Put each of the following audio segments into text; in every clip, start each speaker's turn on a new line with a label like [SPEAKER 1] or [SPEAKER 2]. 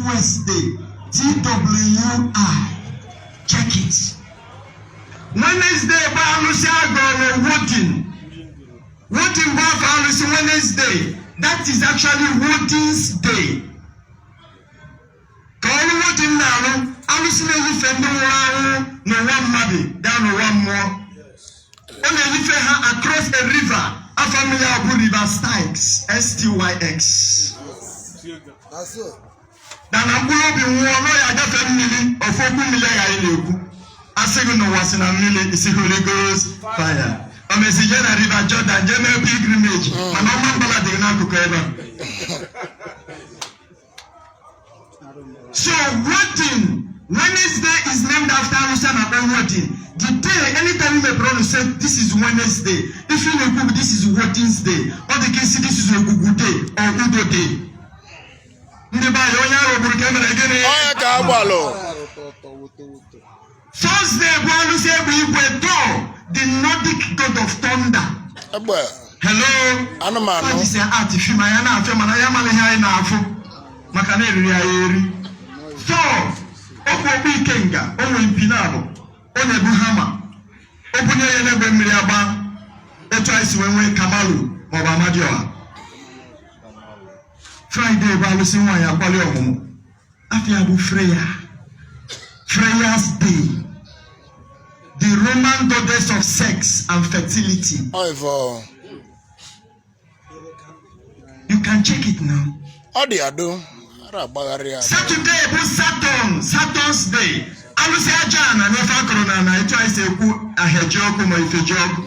[SPEAKER 1] Wednesday, TWI. Check it. Wednesday bụ alụsị agọrọ Woden. Woden bụ afọ alụsị Wednesday. That is actually Woden's day. Ka ọrụ Woden na-arụ, alụsị na-eyife ndị nwụrụ anwụ n'ụwa mmadụ gaa n'ụwa mmụọ. Ọ na-eyife ha across a river. Afọ mmiri a bụ River Styx, Styx.
[SPEAKER 2] That's it.
[SPEAKER 1] Na na mkpụrụ obi nwụọ nọ ya agafe mmiri ofu okwu mmiri aghaghị na-ekwu asị gị n'ụwa si na mmiri isi Holy Ghost fire. O mesi jee na River Jordan jee mee pilgrimage, mana ọma mbala dị n'akụkụ ebe a. So Woden, Wednesday is named after alụsị a na-akpọ Woden. The day, anytime you mepere ọnụ say, "This is Wednesday," if you na-ekwu, "This is Woden's day," ọ dị ka isi, "This is Ogwugwu day or Udo day." Ndị be anyị, onye ahụ gburu ka e mere gịnị?
[SPEAKER 3] Onye ka agbalụ.
[SPEAKER 1] Thursday bụ alụsị egbe igwe, Thor, the Nordic god of thunder.
[SPEAKER 3] Egbe.
[SPEAKER 1] Hello?
[SPEAKER 3] Anụmanụ.
[SPEAKER 1] Fajisi art film anyị na-afịa, mana ya mara ihe anyị na-afụ maka na eriri anyị eri. Thor okwu okpu ikenga, o nwere mpi na-abụ, ọ na-ebu hama, o bunye ya n'egbe mmiri agba, etu anyị si wee nwee Kamalu maọbụ Amadioha. Friday bụ alụsị nwaanyị akwali ọmụmụ, afịa bụ Freya, Freya's day, the Roman goddess of sex and fertility.
[SPEAKER 3] Ọ ife.
[SPEAKER 1] You can check it now.
[SPEAKER 3] Ọ dị ado ara agbagharị ya.
[SPEAKER 1] Saturday bụ Saturn, Saturn's day, alụsị aja ana n'ife akụrụ na ana, etu anyị si ekwu ahịaji ọkụ ma ifeji ọkụ.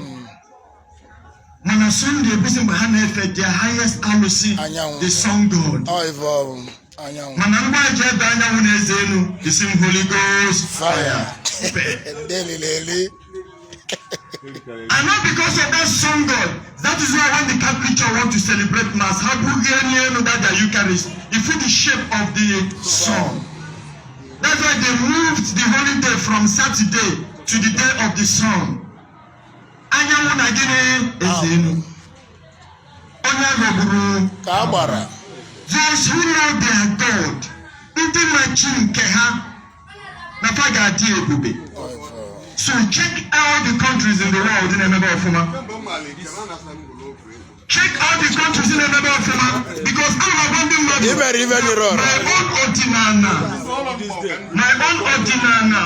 [SPEAKER 1] Mana Sunday bụzi mgbe ha na-efe their highest alụsị,
[SPEAKER 3] Anyanwụ.
[SPEAKER 1] the sun god.
[SPEAKER 3] Ọ ife ọ bụ anyanwụ.
[SPEAKER 1] Mana ngwa eji ebe anyanwụ na-eze elu isi m Holy Ghost
[SPEAKER 3] fire ndị elili.
[SPEAKER 1] And not because of that sun god. That is why when the Catholic Church want to celebrate Mass, ha bughị elu that their Eucharist, you feel the shape of the sun. That's why they moved the holy day from Saturday to the day of the sun. Anyanwụ na gịnị eze elu. Onye ghọgburu
[SPEAKER 3] ka a gbara.
[SPEAKER 1] Those who know their God, ndị ma chi nke ha na fa ga-adị ebube.
[SPEAKER 3] Ọ ife ọ.
[SPEAKER 1] So check all the countries in the world na-emebe ọfụma. Check all the countries na-emebe ọfụma, because ana m agwa ndị mmadụ,
[SPEAKER 3] Imere ife nyere ọra.
[SPEAKER 1] My own ọdịnala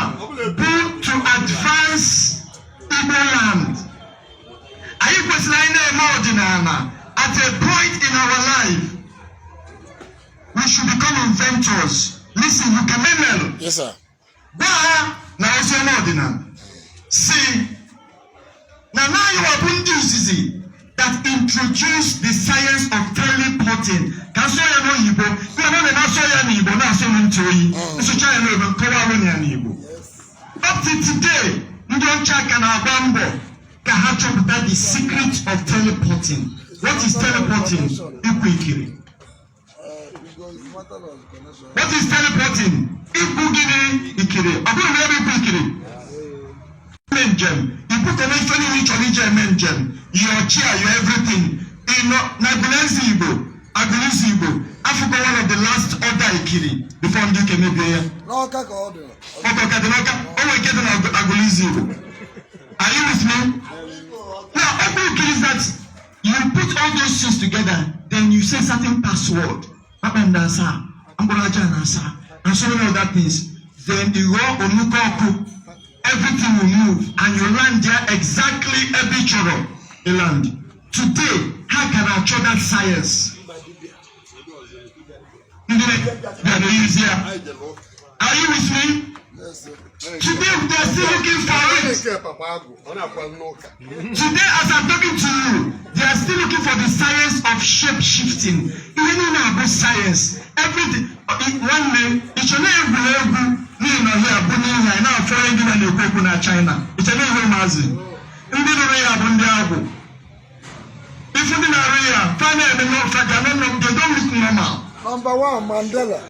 [SPEAKER 1] bụ to advance Igbo land. Anyị kwesịrị anyị na-eme ọdịnala. At a point in our life, we should become inventors. Listen, you can memel.
[SPEAKER 3] Yes, sir.
[SPEAKER 1] Gwa ha na ozi ọma ọdịnala si na naanị wa bụ ndị izizi that introduced the science of teleporting. Ka asụọ ya n'oyibo nna na na-asụ ya n'Igbo na-asụ m ntị oyi, nsụcha ya n'oyibo, nkọwalụ ya n'Igbo. Up to today, ndị ọcha ka na-agba mbọ ka ha chọpụta the secret of teleporting. What is teleporting? Ikwu ikiri. What is teleporting? Ikwu gịnị? Ikiri. Ọ bụrụ na ebe ikwu ikiri eme njem, ikwukọna ife niile ị chọrọ iji eme njem, your chair, your everything. Ịnọ na Agụleze Igbo, Agụleze Igbo afụkọ one of the last order ikiri before ndị ụka emebie ya.
[SPEAKER 2] N'Ọka ka ọ dị.
[SPEAKER 1] Ọkọ ka dị n'Ọka, o nwere nke dị na Agụleze Igbo. Are you with me now? Okwu ikiri is that you put all those things together, then you say certain password, kpakpando asaa, mkpụrụ aja na asaa, and so many other things, then ịghọọ onuko ọkụ, everything will move and you land there exactly ebe ị chọrọ ịland. Today ha ka na-achọ that science. Ndị na-bịa na-eyuzi ya. Are you with me?
[SPEAKER 2] Yes, sir.
[SPEAKER 1] Today they are still looking for it. Today, as I'm talking to you, they are still looking for the science of shape shifting. Ihe niile abụ science. Everything. Nwanne, ị chọrọ egwuregwu n'ihi na ọhịa bụ n'ihi anyị na-afọ onye gị na na-ekwu okwu na China. Ị chọrọ ihe ụmụazị. Ndị rụrụ ya bụ ndị agwụ. Ifu ndị na-arụ ya, fa na-eme no, fa ga no, they don't look normal.
[SPEAKER 2] Number one, Mandela.